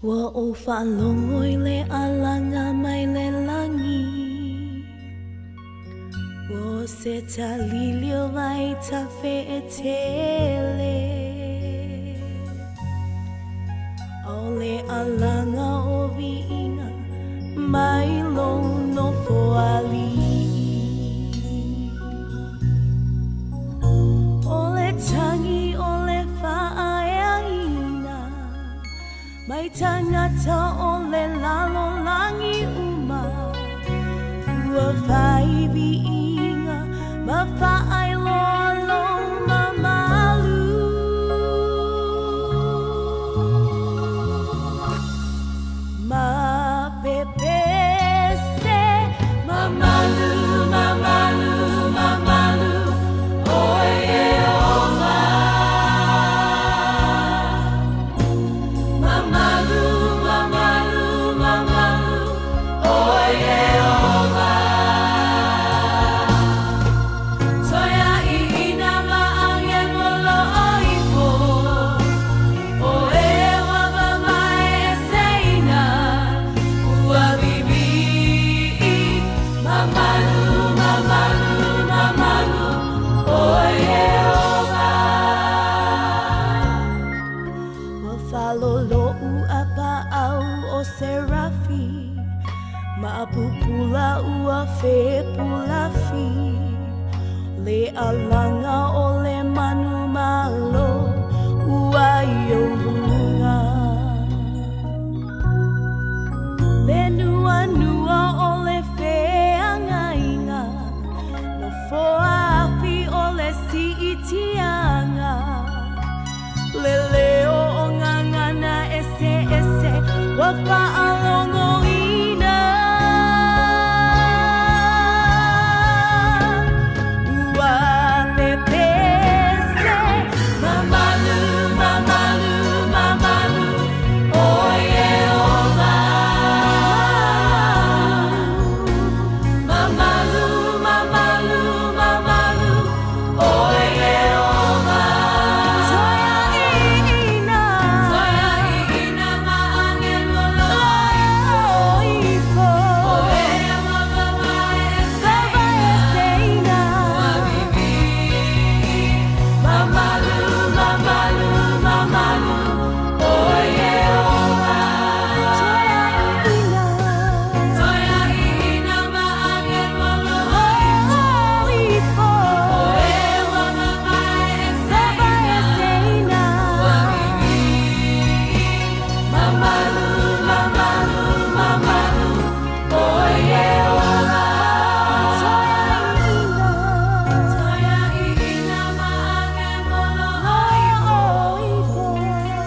Ua ou faalogo i le alaga mai le lagi, O se talili o vaitafe e tele, A o le alaga o viiga mai lou nofo alii. O le tagi o le faaeaina mai tagata o le lalolagi uma, Ua fai viiga ma faailoa lou mamalu. Ma pepese, mamalu, mamalu, mamalu, o Ieova. Mamalu, mamalu, mamalu, o Ieova. Toea i ina ma agemo lo oifo. O ewa mamae e seina, ua bibii. Mamalu, mamalu, mamalu, o Ieova. Ua faloloʻu a paau o Serafi, Ma pupula ua fepulafi, Le alaga o le manu malo ua i ou luga. Le nuanua o le feagaiga, Nofoa afi o le siitiaga, Le leo o gagana eseese ua faalogoina. Ua pepese, mamalu, mamalu, mamalu, o Ieova. Mamalu, mamalu, mamalu, o Ieova. Toea iina. Toea iina ma angelo loa ifo. O ea ma vavae e seina. Ua bibii. Mamalu, mamalu, mamalu, o Ieova. Toea iina. Toea iina ma angelo loa ifo. O ea ma vavae e seina. Ua bibii. Mamalu, mamalu, mamalu, o Ieova. Toea iina. Toea iina ma angelo loa ifo.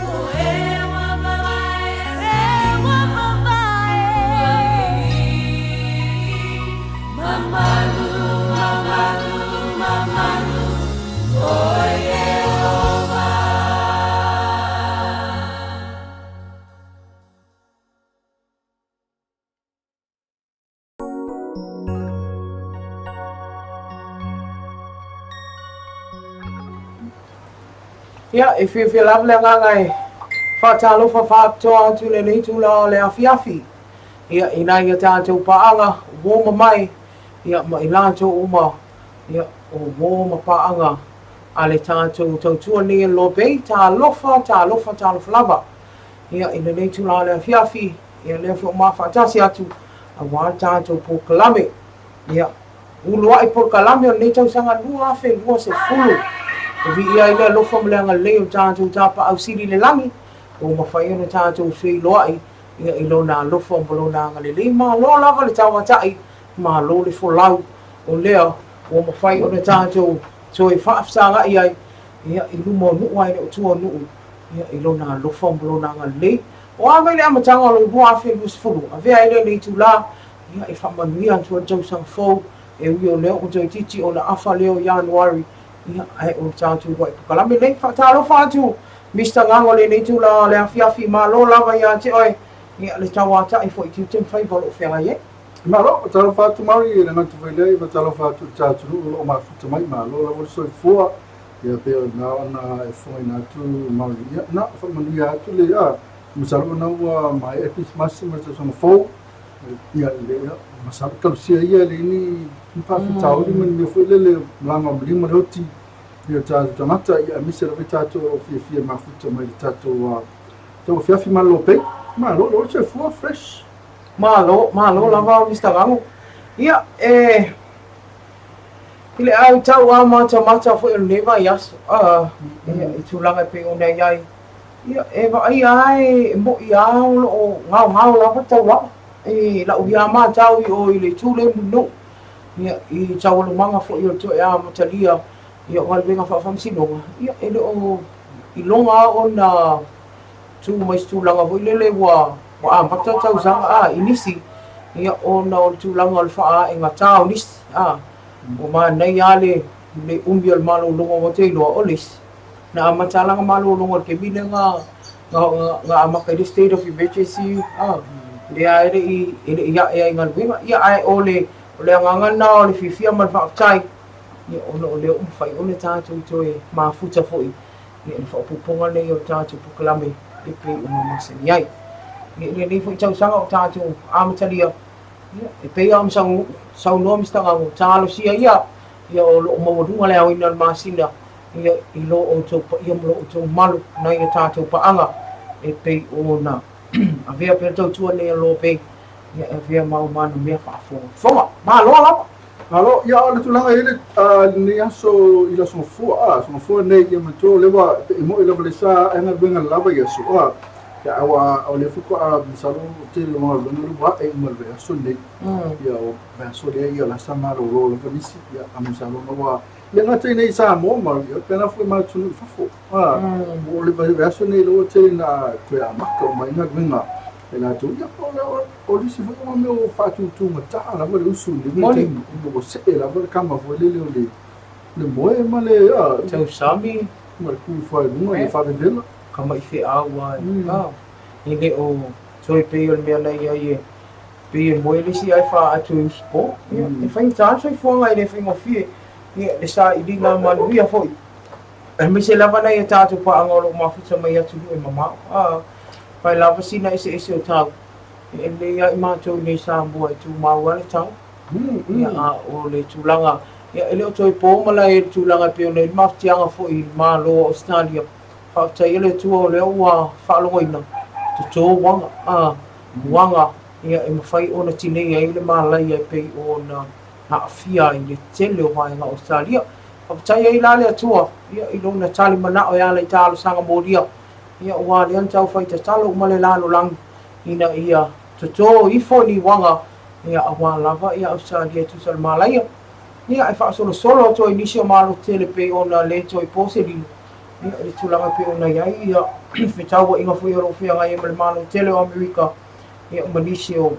O ea ma vavae e seina. Ua bibii. Mamalu, mamalu, mamalu, o Ieova. Ia, e fiafia lava le agaga e faatalofa faapitoa atu i lenei itula o le afiafi. Ia, i nai a tatou paaga uo mamae, ia, ma i latou uma, ia, o uo ma paaga a le tatou tautua nei e Lobei, talofa, talofa, talofa lava. Ia, i lenei itula o le afiafi, ia, lea foi ua ma faatasi atu, aua le tatou polokalame. Ia, uluai polokalame o lenei tausaga 2020. E viia ai le alofa ma le agalelei o le tatou Tapaau Sili i le Lagi, ua mafai ona tatou feiloai ia i Lona alofa ma Lona agalelei. Malo lava le tauatai, malo le folau, o lea ua mafai ona tatou toe faafesagai ai ia i luma o nuu ae le o tua o nuu ia i Lona alofa ma Lona agalelei. O a mai le amataga o lou 2020, avea ai lenei itula Ia, e faamanuia atu ai le tausaga fou, e ui o lea ua toeitiiti ona afa lea o Ianuari, ia, ae o le tatou uluai polokalame lenei. Faatalofa atu Mister Gago i lenei itula o le afiafi, malo lava ia te oe. Ia, le tauata'i foi i tiute ma faiva o lo o feagai ai. Malo, talofa atu Mari i le gata foi lea, ia talofa atu i le tatunuu o lo o mafuta mai, malo lava le soifua. Ia pei na ona e fofogaina atu Mari, ia na faamanuia atu le ia, masalo ona ua maea Kerisimasi ma le tausaga fou, ia le ia, masalo talosia ia le ni ni faafitauli ma ni mea foi lele malaga ma lima le oti ia tatou tagata, ia aemaise lava i tatou o lo o fiafia mafuta mai le tatou tauafiafi malolo pei. Malo le soifua fresh. Malo, malo lava Mister Gago. Ia, e i le au tau amatamata foi o lenei vaiaso, a, ia, i tulaga e pei ona i ai, ia, e vaaia lava e mo'i lava o lo o gaogao lava le taulaga i lau ia matau i o i le itu lea i Mulinuu, ia, i taualumaga foi o le toe amatalia ia, o galuega faafaamasinoga, ia, e le o iloga lava ona tu mai se tulaga foi lele ua ua amata tausaga a i nisi, ia, ona o le tulaga o le faaaegata o nisi, a, ua manaia lava le le umi o le malologa ua te iloa o le isi na amata lava lana malologa i le taimi lea na na na amata ai le state of emergency, a, lea e le i e le i ae ai i galuega. Ia, ae o le o le agaga lena o le fiafia ma le faafetai, ia, ona o lea ua mafai ona tatou toe mafuta foi ia le faaopoopoga lenei o le tatou polokalame e pei ona masani ai. Ia, i lenei foi tausaga o tatou amatalia, ia, e pei lava ona saunoa Mister Gago, talosia ia, ia o lo o maualuga le aoina o le masina, ia, i lo outou paia ma lo outou mamalu nai a tatou paaga e pei ona avea pea le tautua lenei a Loa Bay, ia e avea ma au manumea faafogafoga. Malo lava! Malo, ia o le tulaga i le lenei aso i le aso Gafua, a, aso Gafua nei, ia manatua o lea ua e mo'i lava le sa ae galuega lava i aso, a, ia a ua o lea faatoa masalo tele o galuega lea ua ae uma i le vaiaso lenei. Ia o vaiaso lea ia la sa malolo lava nisi, ia a masalo ona ua le gata i nei i Samoa ma ia faapena foi ma atunuu i fafo. A, o le vaiaso nei lea ua tele ina toe amata uma ai galuega e latou, ia o le isi foi o mea o faatutugata lava le usu i lenei taimi, ona ua see lava le kama foi lele o le le moe ma le tausami ma le tu ifo ai luga ia faavevela. Ka maʻi feʻau a e le o toe pei o le mea na i ai e pei e moe le isi ae faaatu e usu po. Ia, e faigata le soifuaga e le faigofie, ia, le sailiga manuia foi. Aemaise lava nai a tatou paaga o lo o mafuta mai atunuu e mamao. A fai lava sina eseese o tau, e lelei lava i matou i nei Samoa e tumau lava le tau. Ia, a o le tulaga, ia, e le o toe po malae i le tulaga e pei ona i ai le mafatiaga foi i le Malo o Ausetalia. Faafetai e le Atua o lea ua faalogoina, toto uaga, a, uaga, ia, e mafai ona tinei ai le malaia e pei ona aafia ai le tele o vaega o Ausetalia. Faafetai ai la le Atua, ia, i lona tali manao e ala i talosaga molia, ia, aua lea na tau fai tatalo uma le lalolagi ina ia toto ifo ni uaga, ia, aua lava ia Ausetalia e tusa le malaia, ia, e faasolosolo atu ai nisi o Malo tele pei ona le toe po se lilo, ia, i le tulaga pei ona i ai ia fetauaiga foi o lo o feagai ai ma le Malo tele o Amerika, ia, ma nisi o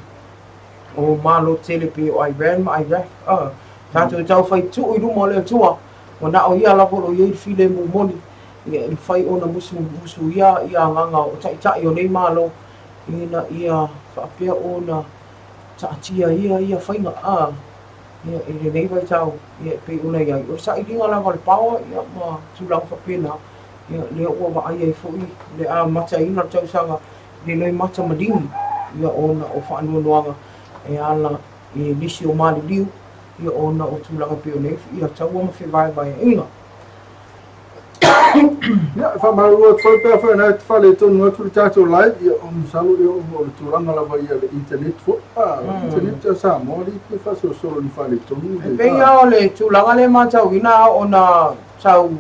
o Malo tele pei o Iran ma Iraq, a, tatou tau fai tuu i luma o le Atua, ua na o ia lava o lo o i ai le filemu moni, ia e mafai ona musumusuia ia agaga o taitai o nei Malo ina ia faapea ona taatia ia ia faiga, a, ia, i lenei vaitau, ia, e pei ona i ai, o le sailiga lava o le paoa, ia, ma tulaga faapena, ia, lea ua vaai ai foi le amataina o le tausaga i lenei mata maligi, ia, ona o faanoanoaga e ala i nisi o maliliu, ia, ona o tulaga pei ona i ai ia taua ma fevaevaeaiga. Ia, e faamalulu atu foi pe afai na e faaletonu atu le tatou live, ia, o masalo ia ona o le tulaga lava ia le internet foi. Ah, internet a Samoa le pe faasolosolo ni faaletonu. E pei lava o le tulaga lea e matauina ona tau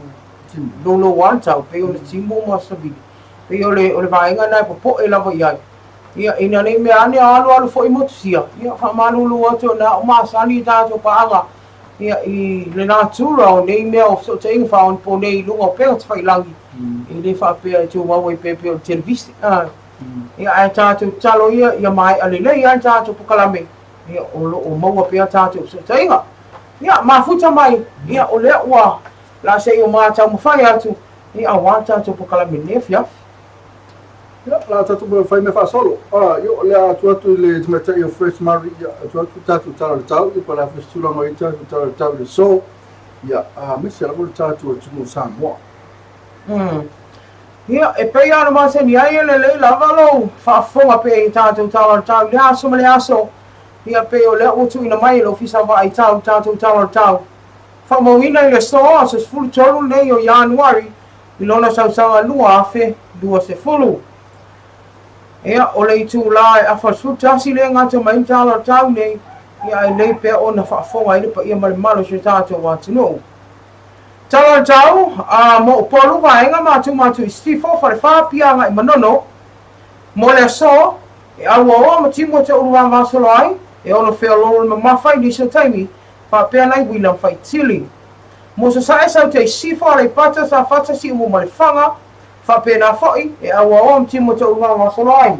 louloua le tau, pei o le timu ma savili. Pei o le, o le vaega lena e popoe lava i ai. Ia, ina ne i mea ane a alualu foi motusia, ia, faamalulu atu ona o masani i tatou paaga, ia, i le natura o nei mea o fesootaiga faaonaponei i luga o upega tafailagi, e le faapea e tumau ai pea pei o le televise. Ia, ae tatou tatalo ia, ia maea lelei lava le tatou polokalame, ia, o lo o maua pea tatou fesootaiga. Ia, mafuta mai, ia, o lea ua la se i o ma taumafai atu, ia, aua le tatou polokalame i lenei afiafi. Ia, o le a tatou fai mea faasolo. A, ia, o le a tuu atu i le tamaitai o Fresh Murray, ia, tuu atu le tatou tala o le tau, ia, po o le a foi se tulaga o i ai le tatou tala o le tau i le aso, ia, aemaise lava le tatou atunuu o Samoa. Ia, e pei lava ona masani ai, e lelei lava lou faafofoga pea i tatou tala o le tau i le aso ma le aso. Ia, pei o lea ua tuuina mai e le Ofisa Vaai Tau le tatou tala o le tau. Faamauina i le aso, aso 13 lenei o Ianuari i lona tausaga 2020. Ia, o le itulā e afa 11 lea e gata mai ai le tala o le tau nei, ia ae lelei pea ona faafofoga ai le paia ma le mamalu o si o tatou atunuu. Tala o le tau, a, mo Upolu, Vaega, Matu, Matu i Sisifo, Falefa, Apia agai Manono, mo le aso, e auaoa ma timu e toulu vavasolo ai, e ono feoloolo le mamafa i nisi o taimi, faapea nai uila ma faitili. Mo Sasae, Saute i Sisifo, Aleipata, Safata, Siumu ma Lefaga, faapena foi, e auaoa ma timu e toulu vavasolo ai.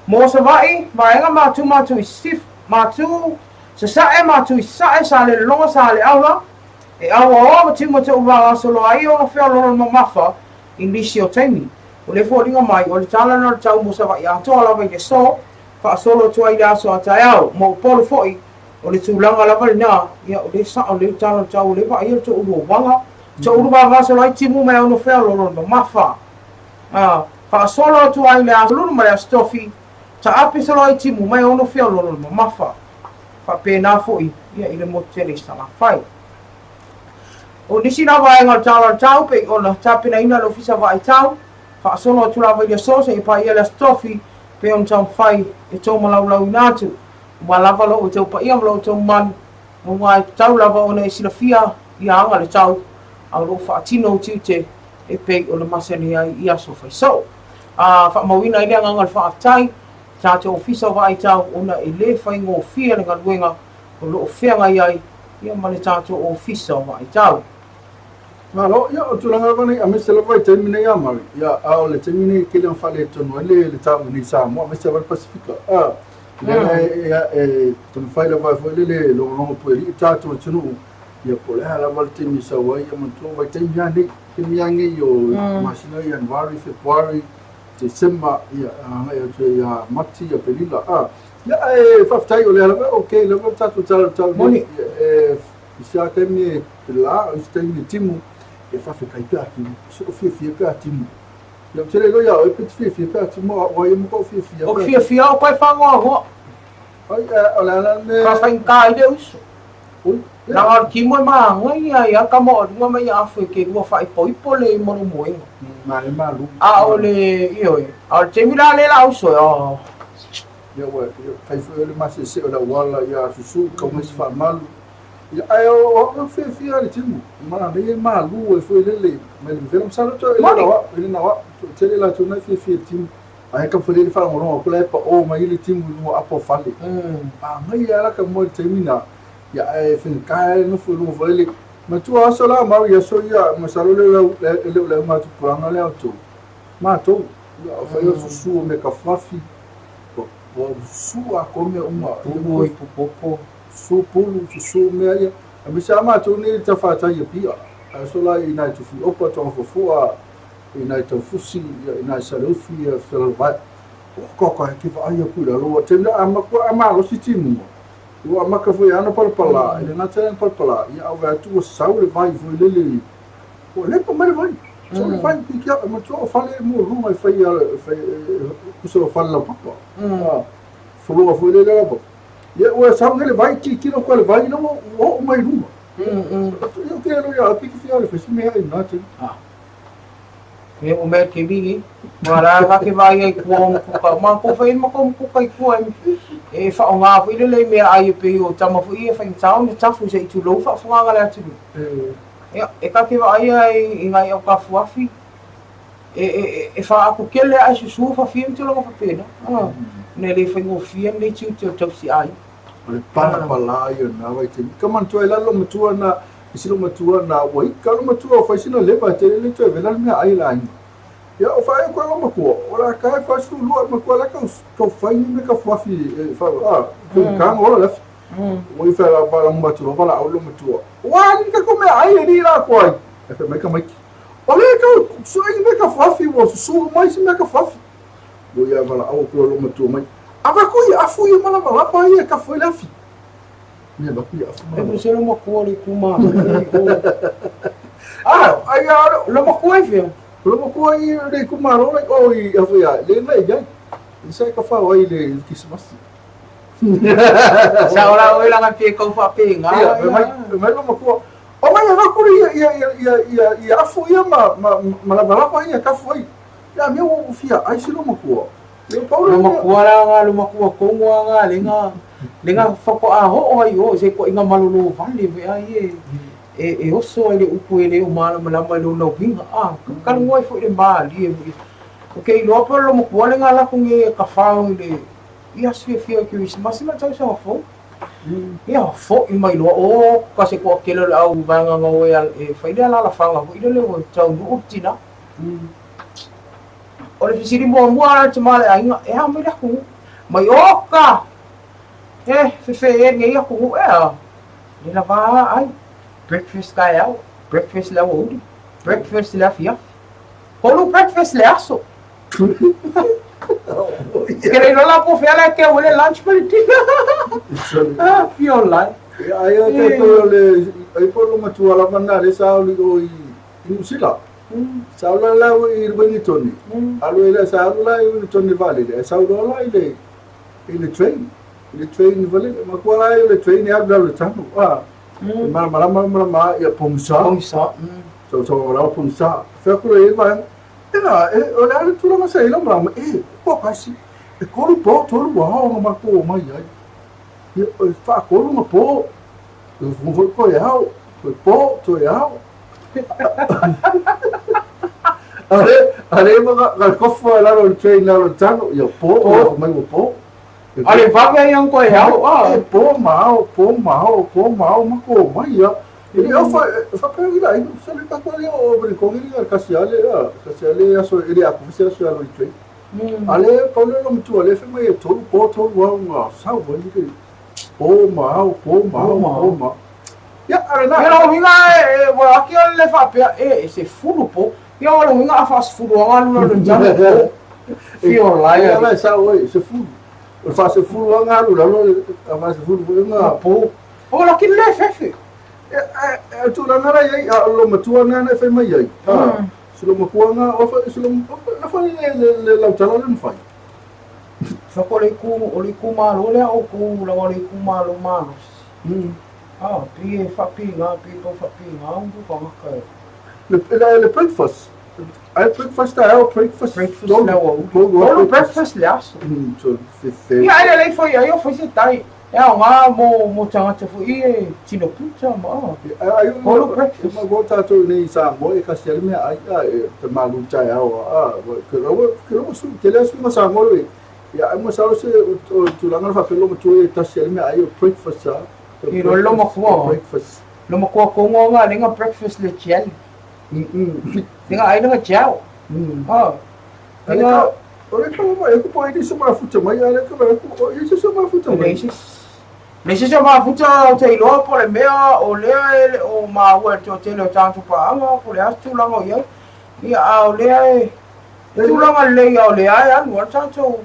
Mo Savaii, Vaega, Matu, Matu i Sisifo, Matu, Sasae, Matu i Sasae, Salelologa, Saleaula, E auaoa ma timu e toʻu ai ona feoloolo mamafa i nisi o taimi. O le foliga mai, o le tala na o le tau mo Savaii atoa lava i le aso, faasolo atu ai i le aso a taeao. Mo Upolu foi, o le tulaga lava lena, ia o le sao lea o le tala o le tau o le vaaia le toʻulua uaga, toʻulu vavasolo ai timu ma e ono feoloolo mamafa. A, faasolo atu ai i le aso Lulu ma le aso Tofi, taape solo ai timu ma e ono feoloolo mamafa. Faapena foi ia i le motu tele i Salafai. O nisi na vaega o le tala o le tau pei ona tapenaina le Ofisa Vaai Tau, faasolo atu lava i le aso seia paia le Aso Tofi pei ona taumafai e tomalaulauina atu. Ua lava lo outou paia ma lo outou mamalu, aua e tatau lava ona e silafia ia aga le tau, a o lo o faatino ou tiute e pei ona masani ai i aso fai soo. A faamauina ai le agaga o le faafetai tatou Ofisa o Vaai Tau ona e le faigofie le galuega o lo o feagai ai ia ma le tatou Ofisa o Vaai Tau. Malo, ia o tulaga lava nei, aemaise lava i taimi nei a Mari, ia a o le taimi nei e tele ona faaletonu ai le tau i nei Samoa, aemaise lava le Pasifika. A, lea e, e, taumafai lava foi lele logologo puelii tatou atunuu, ia po o le a lava le taimi e sau ai, ia manatua vaitaimi lava nei, taimi lava nei o masina Ianuari, Fepuari, Tesema, ia, agai atu ai ia Mati, Aperila, a. Ia, ae faafetai o lea lava, okay lava le tatou tala o le tau nei. E, i se a taimi e la, i se taimi e timu, e faafetai pe a timu. Se o fiafia pe a timu. Ia, ou te le iloa ia oe pe te fiafia pe a timu, a ua ia ma kou fiafia. O fiafia o pae whangoa hoa. Ai, o le ala me... Ka whainga i le uso. Ui, Leaga o le timu e maga ia ia ka moaluga ma ia afu e ke lua faaipoipo le molomoega. Ma le malu. A o le, ioe, a o le taimi la lea la uso e, oh. Ia ua, ia, fai foi o le masese o le auala ia susu, kau mai se faamalu. Ia, ae o, o, o fiafia le timu. Ma nei e malu e foi lele, mai le vevela masalo to e le nawa, e le nawa. Tele la tu na fiafia le timu. Ae ka fale le faalogologo atu la e pao mai le timu i luga o apa o fale. Maga ia la ka moe i le taimi na, ia ae faigata e nofo i luga foi le matua aso la mau i aso ia masalo le e le o le auga tupulaga lea o tou matou ia o fai o susu o mea kafuafi ua susu atoa mea uma Pulu i popopo. Susu pulu susu mea ia aemaise a matou nei i le tafatai i Apia aso la i nai Tufiopa Togafuafua i nai Taufusi ia i nai Saleufi ia Salelavae ua ka ka ke vaai aku i lalo ua taimi a matua a malosi timuga Ua amata foi ana palapala, e le gata i ana palapala, ia a vaai atu ua sau le vai foi lele, ua lepa mai le vai. Sau le vai, ki kia, matua o fale mo luga e fai, fai, kusa o fale laupapa. Foloa foi lele laupapa. Ia ua sau nei le vai, tilotilo atu le vai, ina ua oo mai luga. Ia ke lo ia piki fia le fesi mea i na te. Ia o mea ke mingi. Ma la ka ke vai ai kua o kuka. Ma ko whai ma ko kuka i kua e wha o ngā whai lele mea ai e pei o tama fo ia whai tau ne tafu se i tu lou wha whanganga le atu. Ia e ka ke vai ai i ngai au ka fuafi. E e e wha aku kele ai susu wha fia mtu longa whapena. Ne le whai ngofia ne tiu te o tausi ai. O le palapala ia na vaitaimi. Ka manatua ai la lou matua na, i si lou matua na, ua ika lou matua o fai sina leva e tele le toe vela le meaai i le aiga. Ia, o fai au koe lou matua, o le a ka e 42 e matua la kau, kau fai ni me ka fuafi e, fa, a, mm. Ola le afi. Ua i whae la matua, wala au lou matua. Ua ni ka ko meaai e ni la koe ai. E whai mai ka maiki. O le kau, sui me ka fuafi, ua susu mai si me ka fuafi. Ia valaau atu loa loomatua mai, Avatu ia afu ia ma lavalava ia e tafu ai le afi. Ia avatu ia afu ma lavalava. E se loomatua o le itumalo nei o. Ah, ai a loomatua i fea? Loomatua i le itumalo la i o i afu ia le na i ai. I sa e tafao ai le Kisimasi. Sa ola oe laga pe kau faapena. Ia, fai mai loomatua, Omai avatu ia ia ia ia ia afu ia ma ma ma lavalava ia e tafu ai. Ia mea ua fia ai se loomatua. Ia pau le makua la nga loomatua tonu a nga le nga le nga faatoa oo ai i o i se ituaiga malolo vale foi a ia e e oso ai le upu e le o malamalama i lona uiga a talanoa ai foi i le malie foi. Ou te iloa pe o le loomatua le nga latou nei e tafao i le i aso fiafia o le Kerisimasi ma le tausaga fou. Ia foi mai loa o ka se toatele o le au vaega na o e fai le alaalafaga foi lele ua taunuu le tina. O le fesili muamua a le tama a le aiga, e a mai le atunuu? Mai oka! E fefe e lenei atunuu e a? Le lava a ai. Breakfast taeao, breakfast le aoauli, breakfast le afiafi. Tolu breakfast le aso. Ke le iloa la po o fea la e keu ai le lunch ma le dinner. Ah, fia ola ai. Ia, ai o te toe o le, ai po o le matua lava na le sa alu i o i Niu Sila. Sa alu la lau i Wellington. Alu ai sa alu la i Wellington i vaalele, ae sau loa la i le i le train. I le train valele. Matua la i le train e alu lalo i le tano. Ah. E malamalama malama ia pogisa. Pogisa. Sau sau la pogisa. Fai atu la i le vaega. Ena, e, o le a le tulaga sa i lau malama, e, kua kasi, e tolu po, tolu ao na matou omai ai. Ia, e faatolu na po, e foi toe ao, toe po, toe ao. Ale, ale ma ka, ka kofu ai lalo le train lalo le tano, ia po, ia mai ua po. Ale vave ai ang toe ao, ah. E po ma ao, po ma ao, po ma ao, ma ko mai ia. E le ofa, e whapea i la, i sa le tatou ia o Wellington i le kasi ale, a, kasi ale aso, e le aku fese aso alo i train. Ale, pau le loomatua le fai mai e tolu po, tolu ao nga sau ai le po ma ao, po ma ao, po ma ao. Ia, ale na. Ia lou uiga e, ua aki o le faapea, e, e sefulu po. Ia o lou uiga a faasefulu anga alu lalo i tano po. Fia ola ai. Ia la e sao ai, sefulu. O le faasefulu anga alu lalo, a faasefulu foi nga po. O laki le fefe. E, e tulaga la i ai, a o loomatua na e fai mai ai. A, se loomatua nga, o fa, se lo, na fai le, le, le lautala le mafai. Fa o le iku, o le itumalo lea o kou laga o le itumalo malosi. Ah, pei e faapena, pei e tau faapena ona tou tagata e. Le, le, le breakfast. Ai breakfast taeao, breakfast. Breakfast le aoauli. Tolu breakfast le aso. So, fefe. Ia, ai lelei foi ai o foi se tai. E aoga mo, mo tagata foi e tino puta ma, ah. Ai, Tolu breakfast. Ma ko tātou nei i Samoa e kasi ai mea ai, a, e te malu taeao, a, ke rawa, ke rawa su, te lea suiga Samoa e, ia, ai masalo se, o tulaga na faapea loomatua e tasi ai mea ai o breakfast, a. I lo loomatua. Breakfast. Loomatua kongo nga lenga breakfast le jelly. Lenga ai lenga gel. Ah. Lenga O le ka mai ku po i se mafuta mai ale ka mai ku i se mafuta mai. Le se mafuta o te iloa po le mea o lea e le o maua e toatele o tatou paaga po o le a se tulaga o i ai. Ia a o lea e tulaga lelei a o lea e alu ai le tatou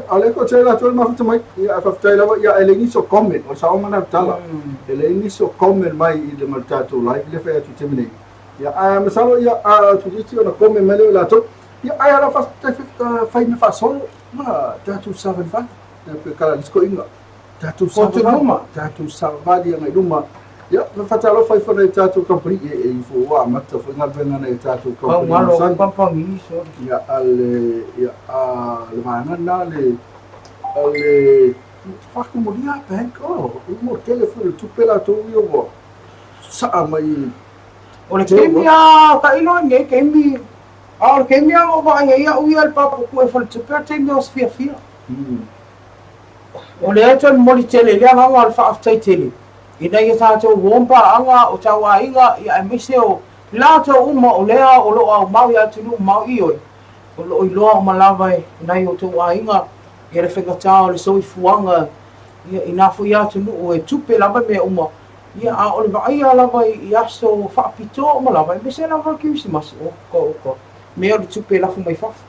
A lea ko te latou le mafuta mai, ia ae faafetai lava, ia e leai nisi o comment, o le saoga lena o le tala. E leai nisi o comment mai i le ma le tatou live lea e fai atu i le taimi nei. Ia ae masalo ia a tuitiiti ona comment mai lea o latou. Ia ae ala faafetai fai mea faasolo ma tatou savalivali. Ia pe kala lisikoiga. Tatou savavali, tatou savavali agai i luma. Ia, faatalofa ifo nai tatou kamupani, e, e ifo ua amata foi galuega nai tatou kamupani masani. Kamupani, sorry. Ia, a le, ia, a le vaega lena le, a le faatumulia bank, oh, i mo tele foi le tupe latou ia ua saa mai. O le taimi a tailo ai nei taimi, a o le taimi a na ou vaai ai au ia i le papa pue faletupe, o le taimi o se fiafia. O lea e toe momoli tele i le agaga o le faafetai tele ina ia tatou uo ma paaga o tau aiga ia aemaise o latou uma o lea o lo o aumau i atunuu mamao ioe o lo o iloa uma lava e nai o outou aiga ia le faigata o le soifuaga ia i na foi atunuu e tupe lava mea uma ia a o le vaaia lava i aso faapitoa uma lava aemaise lava le Kerisimasi oka oka mea o le tupe e lafo mai fafo.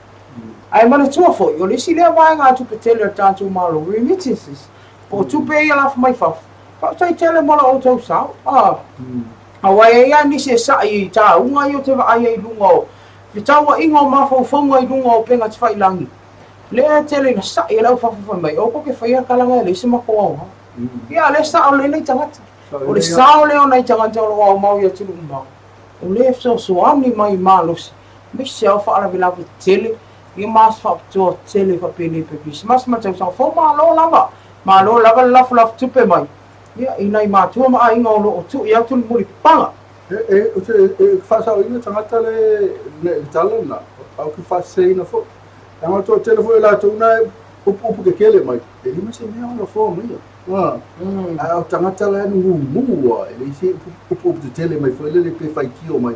Ae manatua foi, o le isi lea vaegatupe tele a le tatou Malo, remittances, po o tupe ia lafo mai fafo, faafetai tele mo la outou sao. Aua e i ai lava nisi e sa'i i tauga ia ou te vaai ai i luga o fetauaiga o mafaufauga i luga o upega tafailagi, lea e tele ina sa'i e le au fafo fai mai, aua kou te faia tala na e leai se matou aoga. Ia, a o lea e sao lelei nai tagata. O le sao lea o nai tagata o lo o aumau i atunuu mamao, o lea e fesoasoani mai i malosi, aemaise lava o faalavelave tetele, ia ma aso faapitoa tele faapenei pe Kerisimasi ma le tausaga fou. Malo lava, malo lava le lafolafotupe tupe mai ia i nai matua ma aiga o lo o tui atu le mulipapaga. E, ou te e faasaoina tagata le le tala lena, ae ou te faaseseina foi. Leaga o le toatele foi o latou na e upuupu tetele mai, e leai ma se mea o lafoa maia. Ae o tagata la e gugu lava, e leai se upuupu tetele mai foi lele pe faitio mai.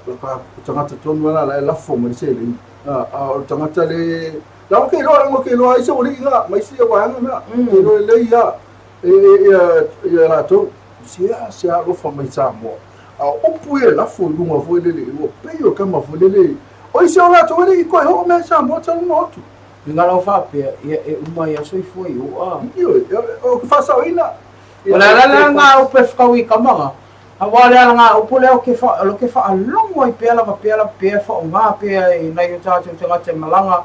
O tagata tonu lava la e lafo mai le seleni. A o le tagata le... Leaga ou te iloa, leaga ou te iloa ai se alii na, ma isi vaega na. Ou te iloa lelei lava ia latou. Se a se alofa mai Samoa. A o upu ia e lafo i luga foi lele, ua pei o le tama foi lele. O isi o latou e le i toe oo mai i Samoa talu ona o atu. Uiga la faapea, ia e uma ai a soifua i o a. Ioe, o ke faasaoina. O le ala lea ngā upu e whakau i kamaga, aua o le ala ngā upu lea o ke wha, o ke whaalongo ai pea lava pea lava pea whaongā pea e nai o tātou tagata e malaga.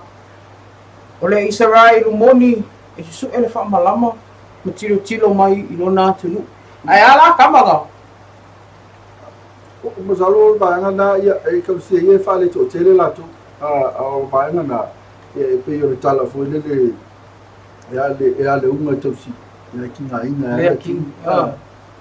O le Isaraelu moni e susu'e le faamalama ma tilotilo mai i lona atunuu. Ae a la kamaga? Masalo o le vaega na ia e tausia ia e faaletoatele latou. A o le vaega na ia e pei o le tala foi lele e a le e a le uga e tausili e kigaina e a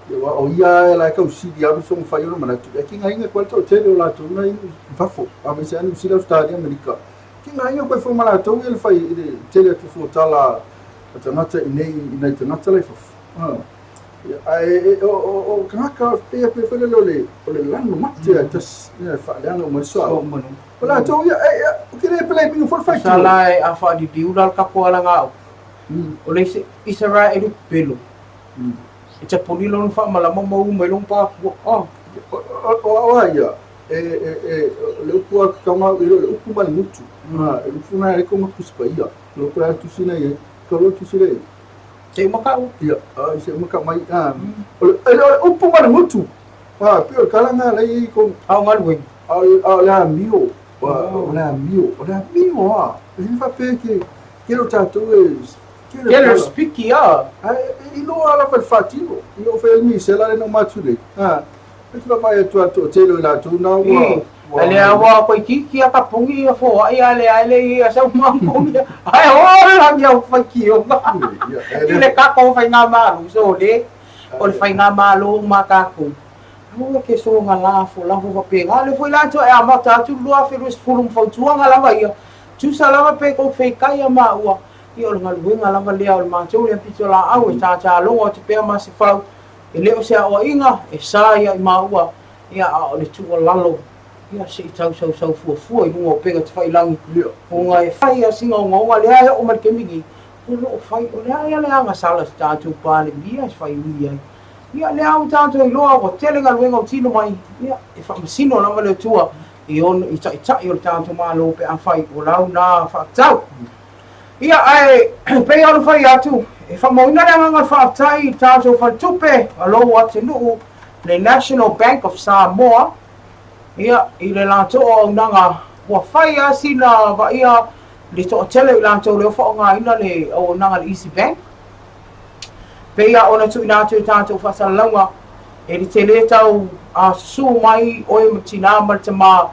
aua o ia la e tausili lava soona fai ona manatu e kigaina koe le toatele o latou na i fafo aemaise lava Niu Sila, Ausetalia, Amerika kigaina koe foi ma latou ia le fai i le tele atu foi o tala a tagata i nei i nai tagata la i fafo. Ae o tagata pei pei foi lele o le o le lanu mate a tasi e faaleaga uma ai le suauu. O latou ia e ou te le peleimina foi le faitio. Sa la e a faaliliu la le tatou alagaoa. O le Isaraelu pelo. E tapuni lona faamalama ma u mai lona pāpua. O a ia e e e le upu a ka i le upu ma le gutu. E upu na e ko ma tusi paia. Lo ko tusi na ia. Ko lo tusi le. Se uma kau. Ia, ai se uma ka mai. Ah, o le o le upu ma le gutu. Ah, pei o le tala lena la i ai ko. A o galuega. A o le amio. O le amio. O le amio a. E le faapea ke ke o tatou e Kele o spiki a. Ae iloa lava le faatino. Ina ua fai ai le misela lea na uma atu nei. Ah, e te vaavaai atu lava i le toatele o i latou na ua A lea ua koikiiki a ka pongi ia foai a lea ai le ia sau mampongi ae ola ni au faitioga i le tatou faigamalo so le o le faigamalo ma tatou aua ke soga lafo lafo faapena lea foi la toe amata atu le 2020 ma fautuaga lava ia tusa lava pe tou feitai ia maua ia o le galuega lava lea o le matou lea pitolaau e tatalogo atu pea Masefau e le o se aoaiga e sa ia i maua Ia, a o le tuualalo, ia se i tau sausau fuafua i luga o upega tafailagi, ona e fai a sina ogaoga lea e oo mai le taimi nei, o lo o fai, o le a ea le agasala i se tatou Palemia e faiui ai. Ia, lea ua tatou iloa ua tele galuega ua tino mai, ia, e faamasino lava le Atua i ona, i taitai o le tatou Malo pe afai o lau na faatatau. Ia, ae pei ona fai atu, e faamauina le agaga o le faafetai i tatou faletupe a lou atunuu, le National Bank of Samoa, ia, i le latou auaunaga, ua fai lava sina vaaia le toatele o i latou lea ua faaaogaina le auaunaga a le Easy Bank. Pei lava ona tuuina atu i tatou faasalalauga, e le tele tau susu mai oe ma le tinā ma le tamā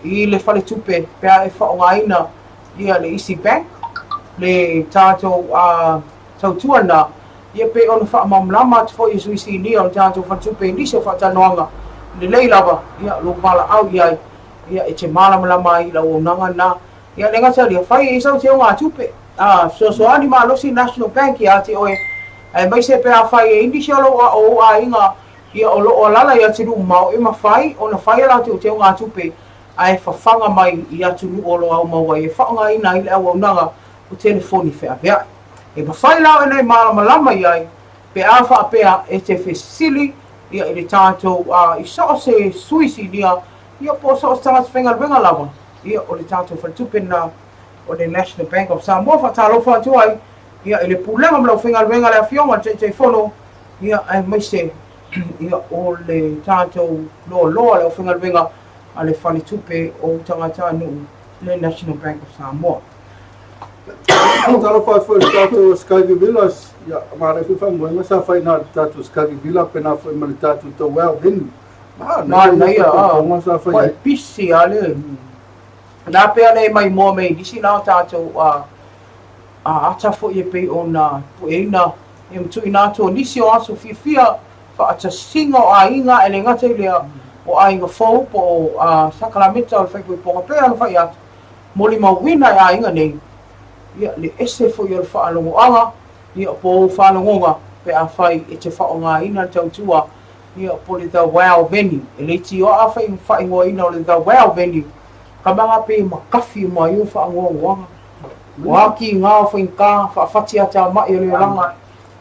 i le faletupe pe a e faaaogaina ia le Easy Bank, le tatou tautua lena, ia pei ona faamalamalama atu foi e sui sinia o le tatou faletupe i nisi o faatalanoaga lelei lava, ia lou valaau i ai, ia e te malamalama ai i le auaunaga lena. Ia le gata ia fai i sau teugatupe, a fesoasoani malosi National Bank ia te oe, aemaise pe afai e i nisi o lou o ou aiga ia o lo o alaala i atunuu mamao e mafai ona fai a latou teugatupe ae fafaga mai i atunuu o lo o aumau ai e faaaogaina ai le auaunaga o telefoni feaveai. E mafai la ona e malamalama i ai pe a faapea e te fesili ia i le tatou i so o se sui sinia ia po o so o se tagata faigaluega lava ia o le tatou faletupe lena. o le National Bank of Samoa. Faatalofa atu ai ia i le Pulega ma le aufaigaluega a le Afioga i le Taitaifono, ia aemaise ia o le tatou loaloa le aufaigaluega a le Faletupe o Tagatanuu, le National Bank of Samoa. Talofa atu foi i le tatou Skyview Villas. Ia, manaia foi faamoemoega sa fai na le tatou Skyview Villa pena foi ma le tatou Tauau Venue. Manaia, ah. Sa fai ai. Pisi a le. Na pea le mai moa me nisi la tatou a ata foi e pei ona pueina e matuina atu o nisi o aso fiafia faatasiga o aiga e le gata i lea o aiga fou po o sakalameta o le faaipoipoga pei ona fai atu molimauina e aiga nei ia le ese foi o le faalogoaga ia po o faalogoga pe afai e te faaaogaina le tautua ia po o le The Wow Venue. E le tioa faaigoaina o le The Wow Venue kamaga pe makafi uma ai o faagoagoaga ua ki ngā o faigata faafati atamai o le olaga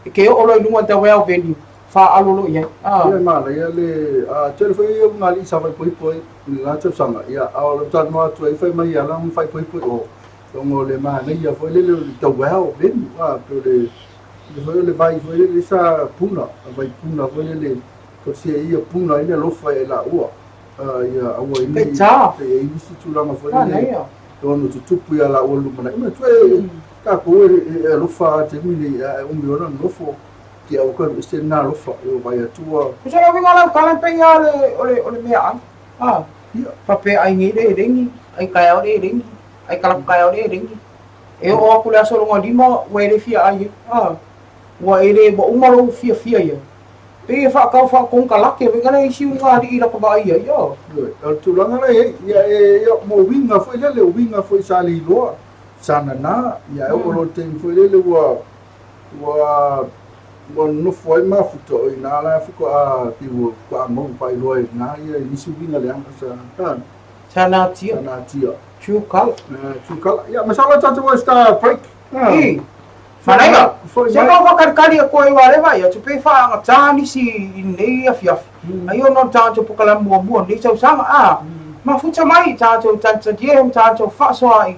e ke oo loa i luga The Wow Venue faaalo loa i ai. Ia manaia le tele foi ia uga alii sa faaipoipo ai i le la tausaga, ia a o le talanoa atu ai fai mai ia la ona faaipoipo i o ona o le manaia foi lele o le tauao venue pei o le foi o le vai foi lele sa puna vai puna foi lele tausia ia puna ai le alofa e laua ia aua ai nei e ai nisi tulaga foi lele e ono tutupu ia laua lumanai manatua e tatou e alofa a taimi nei ae umi ona nofo te au ka ese lena alofa e o vai atu ua Se le uiga o lau tala pei lava o le meaai. Faapea ai nei le eleni, ai taeao le eleni, ai talaatu taeao le eleni. E oo atu le aso lona lima ua e le fia ai ai. Ua e le, ua uma lou fiafia ia. Pei e faatau faakonekarate foi lea isi uiga alii lata vaai ai. O le tulaga la e i ai, ia e mo uiga foi lele, o uiga foi sa le iloa, sa nana, ia e oo loa i le taimi foi lele ua ua ua nofo ai mafuta o i ina la faatoa pei ua faatoa mau faailoa i ina ia i nisi uiga leaga sa Sa natia. Sa natia. True color. True color. Ia, masalo tatou o star break. I. Manaia. Se no whakalikali a koe wa rewa ia, te pe whaangatā nisi i nei afiafi. Ai ono tātou pokala muamua nei tausaga, a mafuta mai tātou talitali e tātou whaasoa i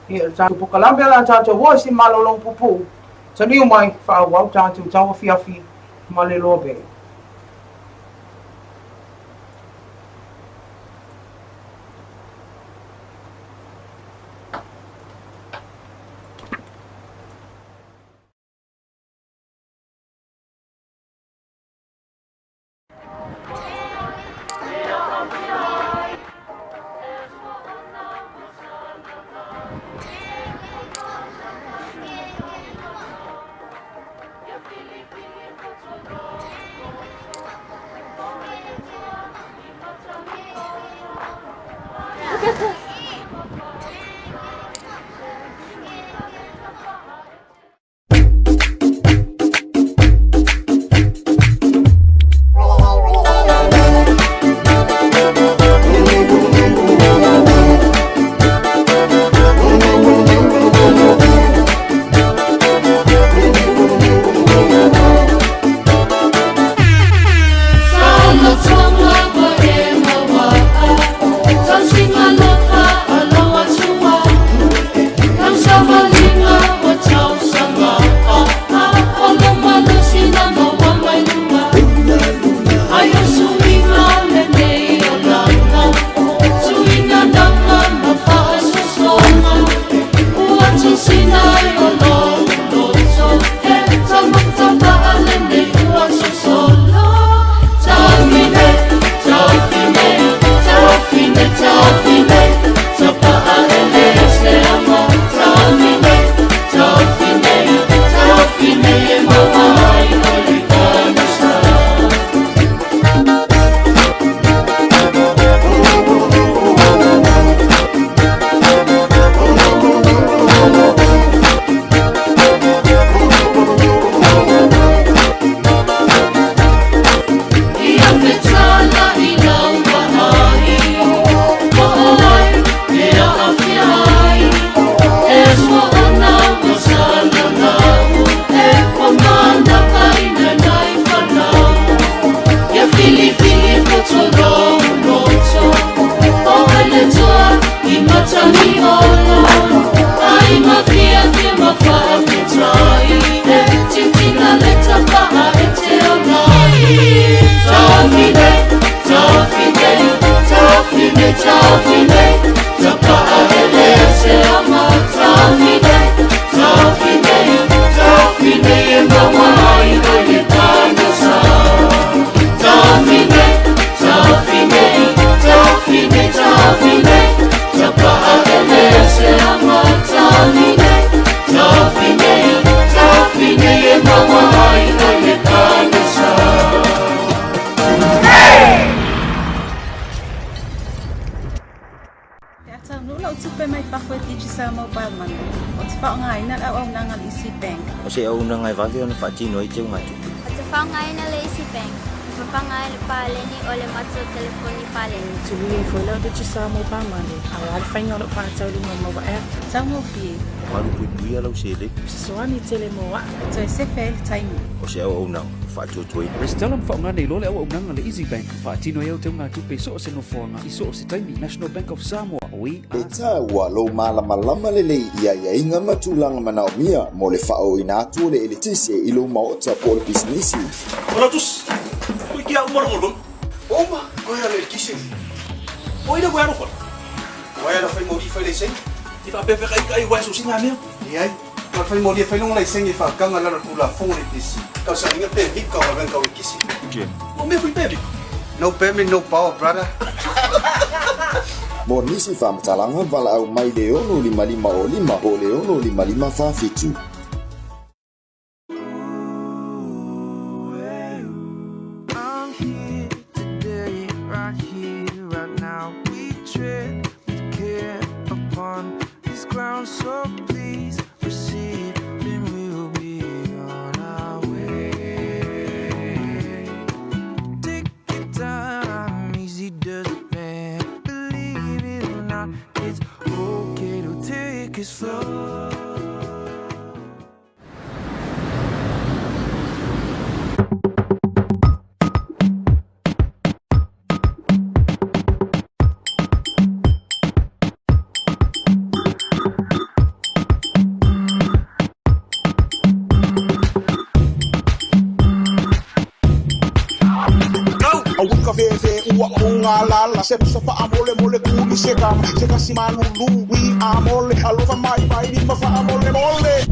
ia tātou pokalame ala tātou o se malolong pupu. Taliu mai whaawau tātou tau afiafi ma le loa be. Look at this. Ou te faaaogaina le auaunaga a le Easy Bank. O se auaunaga e vave ona faatino ai teugatupe. Ou te faaaogaina le Easy Bank e fafaga ai le paleni o le matou telefoni paleni. Tului ai foi lau Digicel Mobile Money aua le faiga o lau faataulima o Maua App. Taugofie. Malupuipuia lau seleni. Fesoasoani tele mo a'u. E toe sefe ai le taimi. O se auaunaga faatuatuaina. Resitala ma faaaoga nei loa le auaunaga a le Easy Bank e faatino ai au teugatupe i so o se nofoaga i so o se taimi. National Bank of Samoa, We are. E taua lou malamalama lelei i aiaiga ma tulaga manaomia mo le faaooina atu o le eletise i lou maota po o le pisinisi. Olatus, koe ki a uma rongo lou. Uma, koe a le eletise. O ina koe alofa. Wai ala fai moli fai laisenge. I whaapea kai kai wai so singa mea. Leai, na fai moli fai longa laisenge e whakanga lalo tulafono le pesi. Kau sa inga pe vika o venga o kisi. O mea fui pe vika. No permit, no power, brother. Mo nisi faamatalaga, valaau mai le 6 5 o 5 po o le 6 5 5 4 7. I'm here today, right here, right now. We tread with care upon this ground, so please proceed, then we'll be on our way. Take your time, easy does it, man. Believe it or not, it's okay to take it slow. Aua fefe ua unga lala se so fa amole mole kuli se kama se kasi malulu wi amole alofa mai mai ni ma fa amole mole.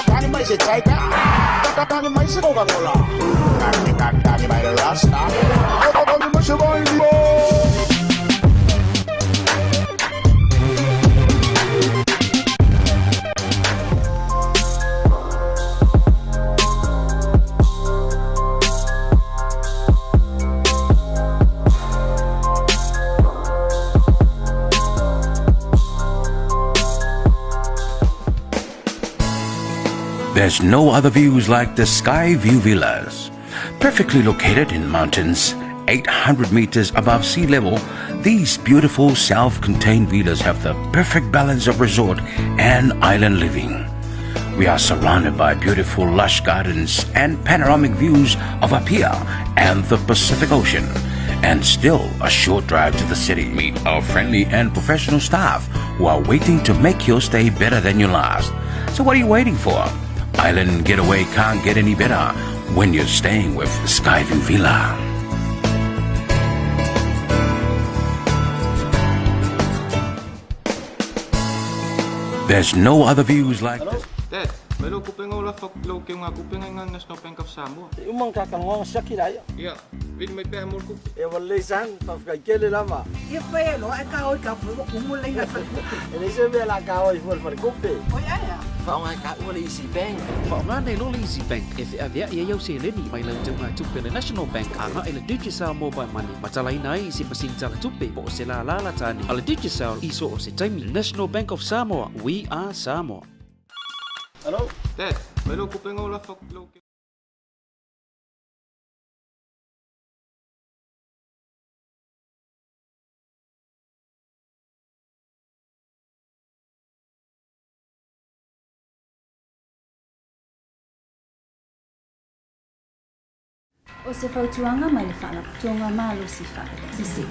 Tani mai se taika, tani mai se Coca-Cola, tani tani mai rasta, tani mai se baile. There's no other views like the Skyview Villas. Perfectly located in mountains, 800 meters above sea level, these beautiful self contained villas have the perfect balance of resort and island living. We are surrounded by beautiful lush gardens and panoramic views of Apia and the Pacific Ocean. And still a short drive to the city. Meet our friendly and professional staff who are waiting to make your stay better than your last. So what are you waiting for? Island getaway can't get any better when you're staying with Skyview Villa. There's no other views like this. Dad, mai lou kupenga o lafa lou keuga kupenga i gana National Bank of Samoa. E uma ka kalonga siaki la ia. Ia, vili mai pea mo le kupe. E ua lelei san, faafetai tele lava. Ia fai ai loa ae kaoi ka fua ua umu le iga i falekupe. E leai se mea la kaoi fua i le faletupe. Oi ae a? Faaaoga e taua le Easy Bank. Faaaoga nei loa le Easy Bank e feaveai ai au seleni mai lau teugatupe a le National Bank agai i le Digicel Mobile Money ma talaina ai i se masini talatupe po o se lālā latane a le Digicel i so o se taimi. National Bank of Samoa, we are Samoa. Hello? Dad, mai lou kupenga o lafa lou O se fautuaga mai le Faalapotopotoga Malosi Faaeletise,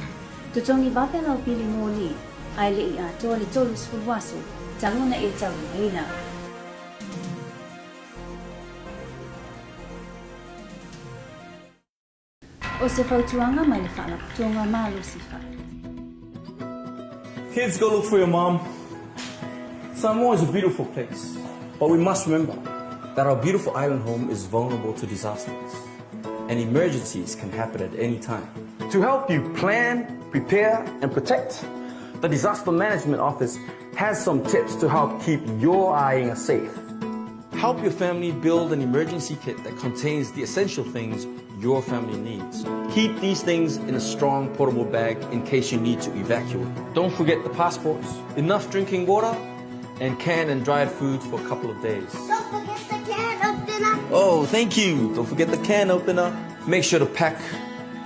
totogi vave lau pili moli ae le i atoa le 30 aso talu ona e taulimaina. O se fautuaga mai le Faalapotopotoga Malosi Faaeletise. Kids, go look for your mom. Samoa is a beautiful place, but we must remember that our beautiful island home is vulnerable to disasters, and emergencies can happen at any time. To help you plan, prepare, and protect, the Disaster Management Office Has some tips to help keep your aiga safe. Help your family build an emergency kit that contains the essential things your family needs. Keep these things in a strong portable bag in case you need to evacuate. Don't forget the passports, enough drinking water, and canned and dried foods for a couple of days. Don't forget the can opener. Oh, thank you. Don't forget the can opener. Make sure to pack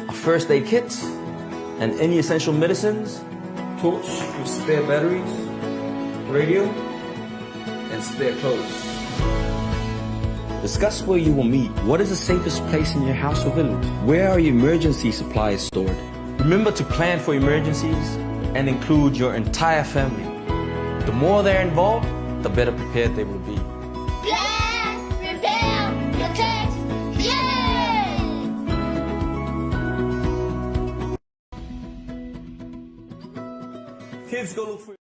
a first aid kit and any essential medicines, torch with spare batteries, radio, and spare clothes. Discuss where you will meet. What is the safest place in your house or village? Where are your emergency supplies stored? Remember to plan for emergencies and include your entire family. The more they're involved, the better prepared they will be. Plan, prepare, protect, yeah! Kids, go look for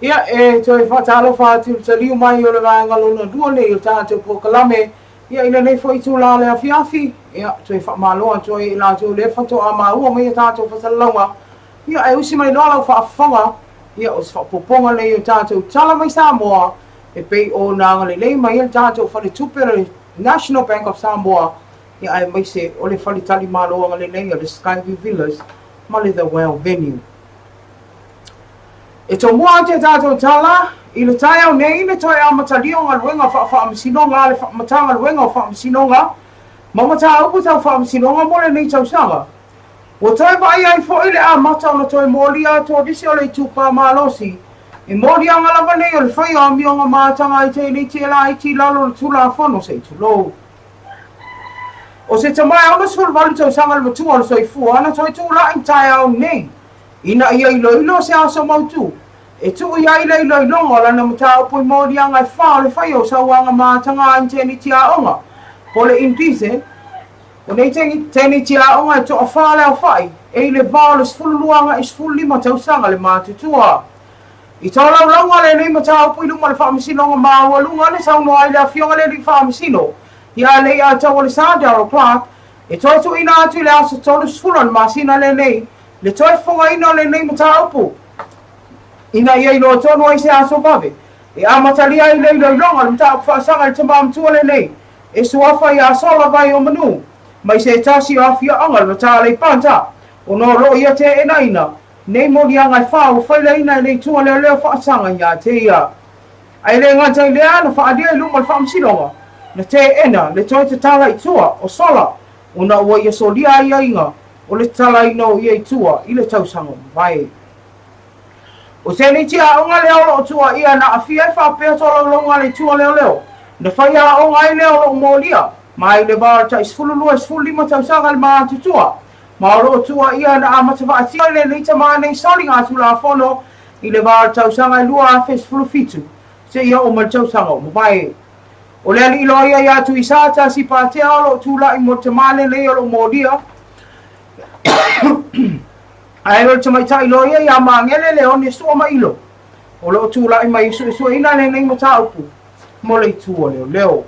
Ia, e toe faatalofa atu i le taliu mai o le vaega lona lua nei o tatou polokalame, ia i lenei foi itula o le afiafi, ia, toe faamalo atu ai i latou lea faatoa maua mai a tatou fasalalauga, ia, ae usi mai loa lau faafofoga, ia, o se faaopoopoga lenei o tatou tala mai Samoa, e pei ona agalelei mai ai le tatou faletupe o le National Bank of Samoa, ia, aemaise o le faletalimalo agalelei o le Skyview Villas ma le The Well Venue. E tomua atu e tatou tala i le taeao nei le toe amatalia o galuega faa-faamasinoga a le Matagaluega o Faamasinoga ma mataupu tau faamasinoga mo lenei tausaga. Ua toe vaaia ai foi le amata ona toe molia atu o nisi o le itupa malosi i moliaga lava nei o le fai o amioga mataga ai tēnei e laiti i lalo o le Tulafono se i tulou. O se tama e 68 tausaga le matua o le soifua na toe tula'i i taeao nei ina ia iloilo se aso mautu e tuu i ai le iloiloga o lana mataupu i moliaga e fa o le fai o sauaga mataga a inteniti aoga po le indecent. O nei teniti aoga e toafā le aofa'i e i le va o le 12 aga'i 15 tausaga le matutua. I tolaulauga lenei mataupu i luma o le Faamasinoga Maualuga na saunoa ai le Afioga i le Alii Faamasino ia Leiataualesa Daryl Clarke e toe tuuina atu i le aso 30 o le masina lenei le toe fofogaina o lenei mataupu ina ia iloa tonu ai se aso vave e amatalia ai le iloiloga o le mataupu faasaga i le tama matua lenei e suafa ia Sola Vaiomanu mai se tasi o afioaga o le Mataleipanta ona o lo o ia teenaina Nei moliaga e fa ua failaina e le itu a leoleo faasaga ia te ia. Ae le gata i lea, na faaalia i luma o le faamasinoga, na teena le toe tatala i tua o Sola ona ua ia solia aiaiga o le tatalaina o ia i tua i le tausaga ua mavae. O tēnei tiaoga lea o lo o tuuaia na aafia ai faapea tolaulauga a le itu a leoleo, na fai aoga ai lea o lo o molia mai le va o le tai 12 i 15 tausaga le matutua Ma o lo o tuuaia na amata vaatia i lenei tama nei soliga Tulafono i le va o le tausaga e 2017 seia oo mai le tausaga o mavae. O le alii loia ia Tuisa Tasi Patea o lo o tula'i mo le tama lenei o lo o molia ae o le tamaitai loia ia Magele Leone Suamailo o lo o tula'i mai e suesueina lenei mataupu mo le itu o leoleo.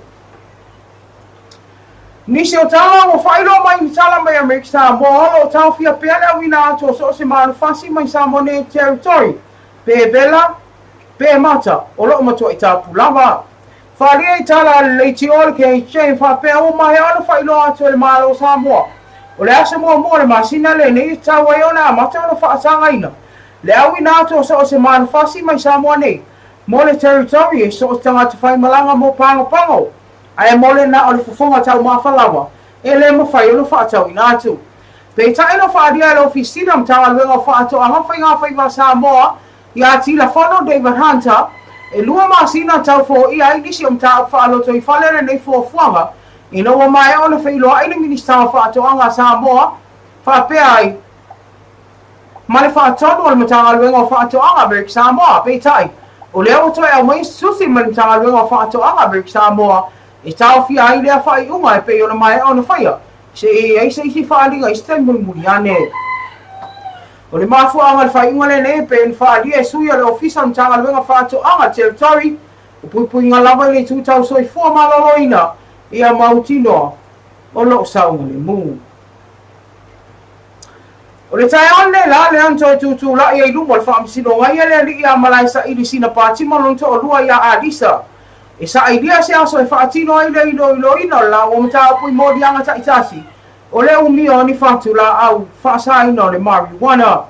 Nisi o tala ua faailoa mai ni tala mai Amerika Samoa o lo o taofia pea le auina atu o so o se manufasi mai Samoa nei Territory, pe vela, pe mata, o lo o matuai tapu lava. Faaalia i tala a le Leitio o le KHJ faapea ua maea ona faailoa atu e le Malo o Samoa o le aso muamua o le masina lenei e tatau ai ona amata ona faasagaina le auina atu o so o se manufasi mai Samoa nei mo le Territory e so o se tagata faimalaga mo Pagopago Ae mo le na o le fofoga taumafa lava, e le mafai ona faatauina atu. Peitai na faaalia e le Ofisina Matagaluega o Faatoaga Faigafaiva a Samoa ia Tilafono David Hunter, e lua masina tau foia ai nisi o mataupu faalotoifale lenei fuafuaga ina ua maea ona feiloai le Minisita o Faatoaga a Samoa faapea ai. ma le faatonu a le Matagaluega o Faatoaga Amerika Samoa. Peitai, o lea ua toe aumai se tusi mai le Matagaluega o Faatoaga Amerika Samoa e taofia ai lea faaiuga e pei ona maea ona faia, seia i ai se isi faaaliga i se taimi mulimuli ane. O le mafuaaga o le faaiuga lenei e pei ona faaalia e sui o le Ofisa o le Matagaluega Faatoaga Territory, o puipuiga lava i le itu tau soifua maloloina ia mautinoa o lo o saogalemu. O le taeao lenei la lea na toe tutulai ai luma o le Faamasinoga ia le alii ia Malaesaili Sina Patima lona toalua ia Alisa e sailia se aso e faatino ai le iloiloina o le laua mataupu i moliaga taitasi o le umia o ni fatu laau faasaina o le marijuana.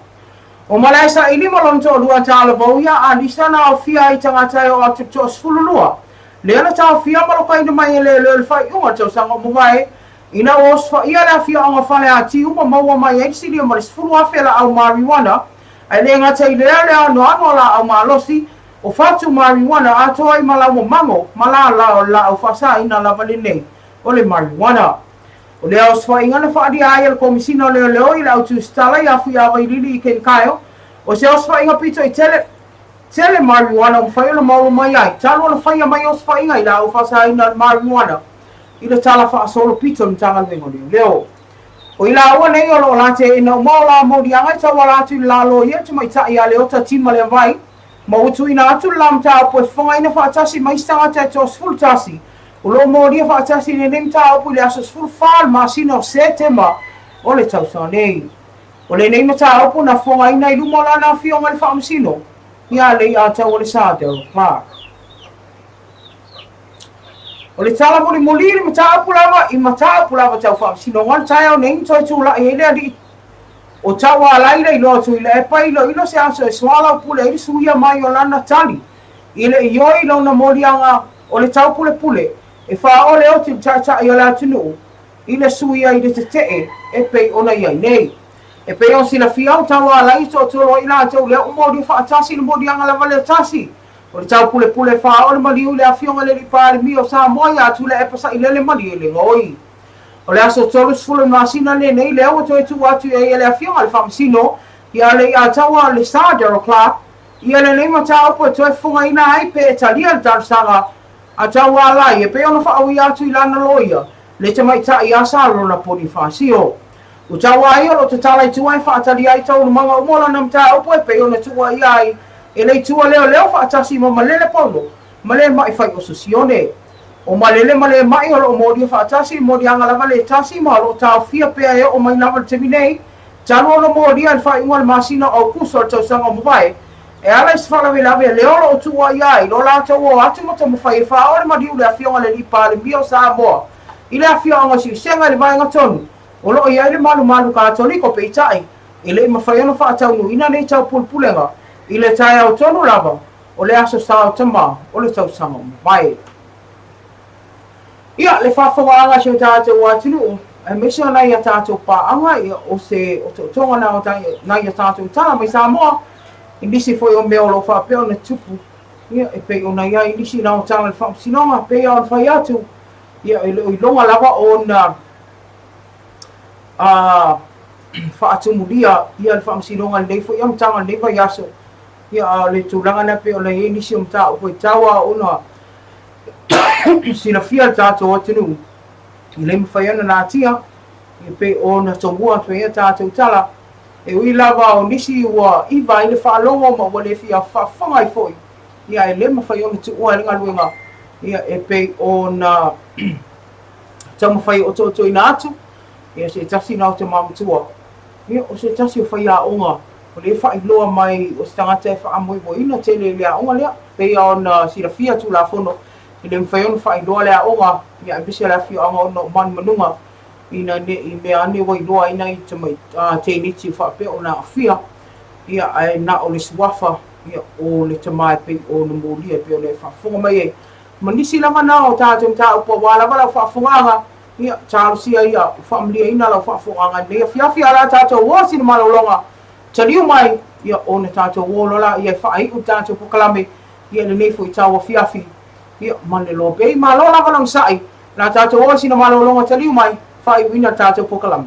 O Malaesaili ma lona toalua talavou ia Alisa na aofia ai tagata e oo atu i le toasefululua lea na taofia ma lokaina mai e leoleo i le faaiuga o le tausaga ua mavae Ina ua osofaia le afioaga o Faleatiu ma maua mai ai le silia ma le 10,000 laau mariuana, ae le gata i lea le anoano o laau malosi, o fatu mariuana atoa ai ma laua mago ma lala o le laau faasaina lava lenei o le mariuana. O lea osofaiga na faaalia ai e le Komesina o Leoleo i le au tusitala ia Fuiavailili i Ken Kyle, o se osofaiga pito i tele tele mariuana ua mafai ona maua mai ai talu ona faia mai osofaiga i laau faasaina o le mariuana i le tala faasolopito o le Matagaluega o Leoleo. O i laua nei o lo o la teena uma o la moliaga e tauala atu i le la loia tamaitai ia Leota Tima Leavai ma ua tuuina atu le la mataupu e fofogaina faatasi ma isi tagata e toasefulutasi o lo o molia faatasi i lenei mataupu i le aso 14 o le masina o Setema o le tausaga nei. O lenei mataupu na fofogaina i luma o lana afioga i le Faamasino ia Leiataua Lesa Darrell Clarke. O le tala mulimuli i le mataupu lava i mataupu lava tau faamasinoga o le taeao nei na toe tulai ai le alii o Taualaila i loa Tuilaepa e iloilo se aso e soalaupule ai le suia mai o lana tali i le ioe i lona moliaga o le taupulepule e faaole oti le taitai o le atunuu i le suia i le tetee e pei ona i ai nei. E pei ona silafia o Taualaila e toatolu ai latou lea ua molia faatasi i le moliaga lava lea tasi O le taupulepule faaoo le maliu i le Afioga i le Alii Palemia o Samoa ia Tuilaepa Sailele Malielegaoi. O le aso 30 o le masina lenei lea ua toe tuu atu i ai e le Afioga i le Faamasino ia Leiataua Lesa Darrell Clarke ia lenei mataupu e toe fofogaina ai pe e talia le talosaga a Taualai e pei ona faauia atu i lana loia le tamaitai ia Sarona Ponifasio. Ua taua ai o lo o tatala i tua e faatali ai taualumaga uma o lana mataupu e pei ona tuuaia ai e le itu leoleo faatasi ma Malele Paulo ma Lemai Fai'oso Sione. O Malele ma Lemai o lo o molia faatasi i moliaga lava le tasi ma o lo o taofia pea e oo mai lava i le taimi nei talu ona molia i le faaiuga o le masina o Aukuso o le tausaga ua mavae e ala i se faalavelave lea o lo o tuuaia ai lo latou o atu ma taumafai e faaoo le maliu i le Afioga i le Alii Palemia o Samoa i le afioaga o Siusega i le vaega tonu O lo o i ai le malumalu Katoliko, peitai, e le i mafai ona faataunuuina nei taupulepulega i le taeao tonu lava o le Aso Sa o Tama o le tausaga ua mavae. Ia, le faafofogaaga a si o tatou atunuu, aemaise o nai a tatou paaga, ia, o se otootoga na o nai a tatou tala mai Samoa, i nisi foi o mea o lo o faapea ona tupu, ia, e pei ona i ai nisi na o tala i le Faamasinoga, pei lava ona fai atu, ia, e le o iloga lava ona a faatumulia ia le faamasinoga i lenei foi amataga i lenei vaiaso. Ia, a o le tulaga lea pei ona i ai nisi o mataupu e tatau lava ona silafia le tatou atunuu, e le mafai ona natia, e pei ona tomua atu ai a tatou tala. E ui lava o nisi ua iva ai le faalogo ma ua le fia faafofoga ai foi, ia e le mafai ona tuua ai le galuega, ia e pei ona taumafai e otootoina atu, ia se tasi na o tama matua, ia o se tasi o faiaoga o lea e faailoa mai o se tagata e faamoemoeina tele i le aoga lea. Pei lava ona silafia Tulafono, e le mafai ona faailoa le aoga, ia aemaise le afioaga ona o manumanuga ina ne i mea ane ua iloa ai nai teineiti faapea ona aafia, ia ae na o le suafa ia o le tama e pei ona molia e pei ona e faafofoga mai ai. Ma nisi lava na o tatou mataupu aua lava lau faafofogaaga, ia, talosia ia ua faamalieina lau faafofogaaga i lenei afiafi, a o le a tatou o sina malologa taliu mai, ia, ona tatou o loa laia e faaiu le tatou polokalame, ia, i lenei foi tauafiafi, ia, ma le loa pea. Malo lava le onosai, o le a tatou o sina malologa taliu mai, faaiuina le tatou polokalame.